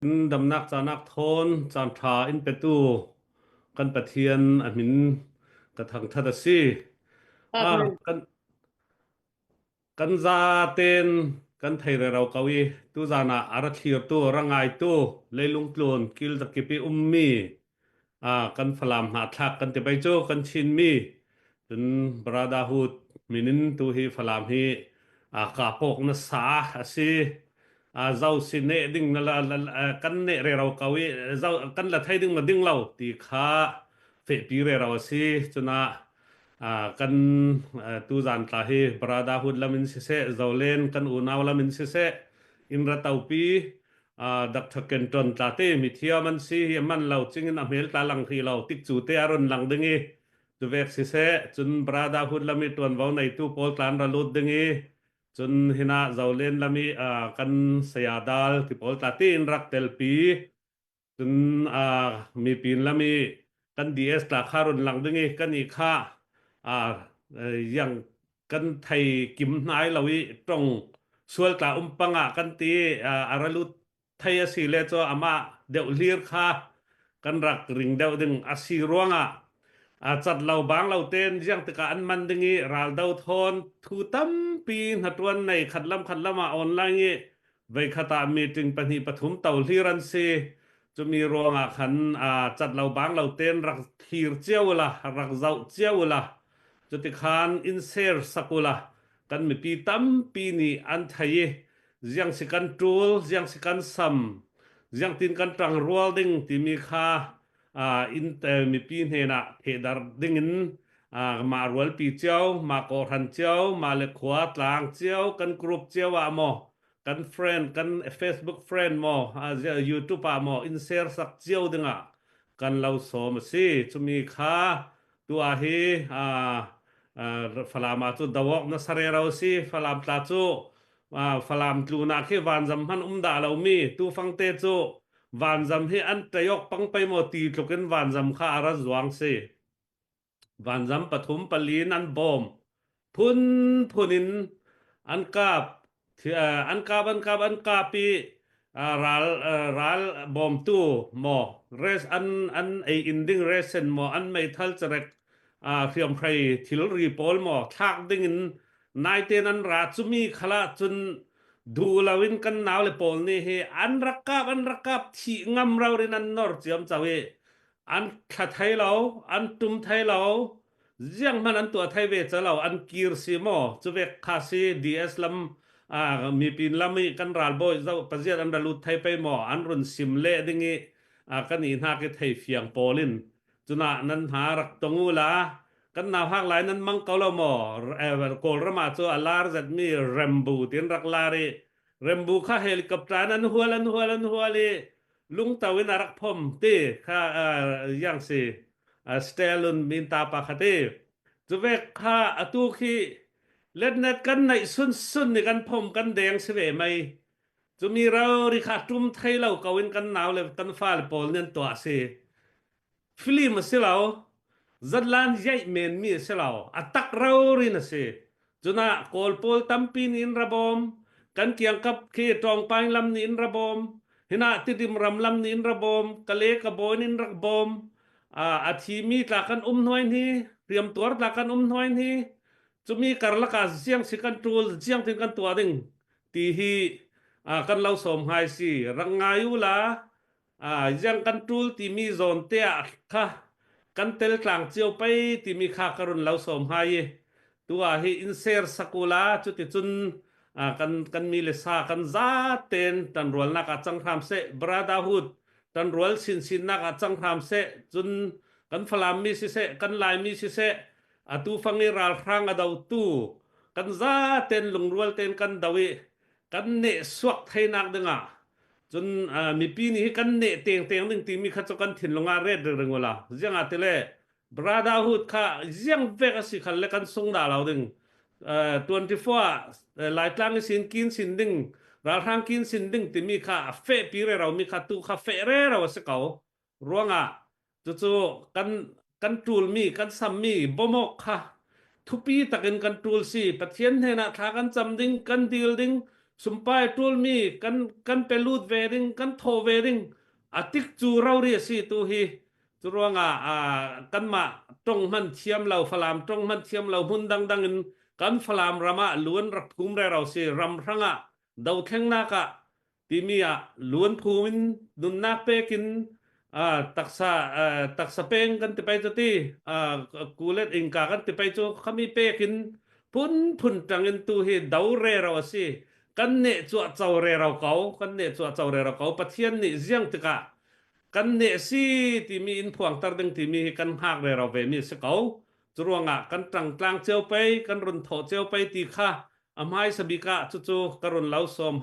Damnak canak thawn caanṭha in petu kan Pathian a min ka thangṭhat a si. Ah, Amen. kan kan zaten kan thei rero ko i tuzan ah a ra thlirtu, ra ngaitu, leilung tlun kil zakip i ummi kan Falam hnahthlak kan ti bei cu kan Chinmi cun Brotherhood min in tu hi Falam hi kapawk na sa a si. Zo si neh ding na la, kan neh rero ko i zo kan la thei ding ma ding lo ti kha fehpi rero a si. Cunah kan tuzan tla hi Brotherhood lam in siseh Zolen kan unau lam in siseh in ra topi Dr. Kenton tla te mi thiam an si hi man lo chingin a hmel tla lang ri lo tik cu te a run lang ding i cuvek siseh cun brotherhood lami tuanvo neitu pawl tlan ra lut ding i cun hina zolen lami kan saya dal ti pawl tla tin rak telpi cun mi pin lami kan DS tla kha run lang ding i kan i kha yang kan thei kim hnai lo i tong sual tla um panga kan ti aralut thei a si le cu amah deuh hlir kha kan rak ring deuh ding a si ruangah a cat lo bang lo ten jiang tikah an man ding i raldo thawn thu tampi hnatuan nei khat lam khat lam ah online i vei khat ah meeting pahnih pathum to hlir an si cumi ruangah khan a cat lo bang lo ten rak thlir cio la rak zoh cio la cutikhan in share sakula kan mipi tampi nih an thei i ziang si kan ṭul ziang si kan sam ziang tin kan ṭang rual ding timi kha in mipi hnenah thehdar dingin mah rualpi cio mah kawhhran cio mah le khua tlang cio kan group cio ah maw kan friend kan Facebook friend maw YouTube ah maw in share sak cio dingah kan lo sawm a si cumi kha tu ah hi Falam ah cu dawok na sarero si Falam tla cu Falam tlunak hi vanzam hman um dah lomi tufang te cu vanzam hi an tayok pangpei maw ti tluk in vanzam kha a ra zuang si vanzam pathum palin an bawm phunphun in an kap an kap an kap an kap i ral ral bawmtu maw res an an ei in ding resen maw an meithal carek hriamhrei thilri pawl maw thlak ding in naiten an ra cumi khala cun duh loin kan nau le pawl nih hi an rak kap an rak kap thih ngam rorin an nor ciam cho i an thla thei lo an tum thei lo ziang hmanh an tuah thei ve ca lo an kir si maw cuvek kha si DS lam mipin lam i kan ralbawi zo paziat an ra lut thei pei maw an run sim le ding i kan i hna ki thei fiang pawl in cuna nan hna rak tongu la kan nau hak lai nan mang ko lo maw kawlram ah cu a lar zet mi rembu tin rak lar i rembu kha helicopter an hual an hual an hual i lungto in a rak phom ti kha yang si Stalin min ta pa kha ti cuvek kha atu khi letnet kan naih sun sun ni kan phom kan deng si ve mei cumi ro ri kha tum thei lo ko in kan nau le kan fa le pawl nih an tuah si Film a si lo. Zatlan yaih menmi a si lo. A tak rorin a si. Cunah Kawl pawl tampi nih in ra bawm. Kan kiangkap khi Tawngpaing lam nih in ra bawm. Hinah Tidim ram lam nih in ra bawm. Kale ka bawi nih in rak bawm. A thimi tla kan um hnuai hni. Hriamtuar tla kan um hnuai hni. Cumi karlak ah ziang si kan ṭul, ziang tin kan tuah ding ti hi kan lo sawm ngai si. Rak ngai u la, Iang kan ṭul timi zawn te ah kha kan tel tlang cio pei timi kha ka run lo sawm hai i tu ah hi in ser sakula cuticun kan kan mi le sa kan za ten tanrualnak ah cang hram seh brotherhood tanrual sinsinnak ah cang hram seh cun kan Falam mi siseh kan Laimi siseh atu fang i ralhrang a dotu kan za ten lungrual ten kan do i kan neh suak theinak dingah cun mipi nih hi kan neh tengteng ding timi kha cu kan thinlung ah ret ring ula ziang ah tile brotherhood kha ziang vek a si khal le kan sung dah lo ding 24 ah laitlang i sin kin sin ding ralhrang kin sin ding timi kha a feh pi re ro mi kha tu kha feh re ro a si ko ruangah cucu kan kan ṭulmi kan sammi bawmawk kha thupi takin kan ṭul si Pathian hnenah thla kan cam ding kan dil ding. Sumpai ṭulmi kan kan pe lut ve ding, kan thawh ve ding a tik cu rori a si tu hi. Cu ruangah kanmah tong hman thiam lo, Falam tong hman thiam lo hmun dangdang in kan Falam ram ah luan rak phum rero si ram hrangah dothlengnak ah timi ah luan phum in nunnak pek in taksa taksa peng kan ti pei cu ti kulet ingka kan ti pei cu khami pek in phunphun tang in tu hi do rero a si. Kan neh cuah co rero ko, kan neh cuah co rero ko. Pathian nih ziang tikah kan neh si timi in phuangter ding timi hi kan hngak rero ve mi a si ko. Cu ruangah kan ṭang tlang cio pei, kan run thawh cio pei ti kha a hmaisa bik ah cucu ka run lo sawm.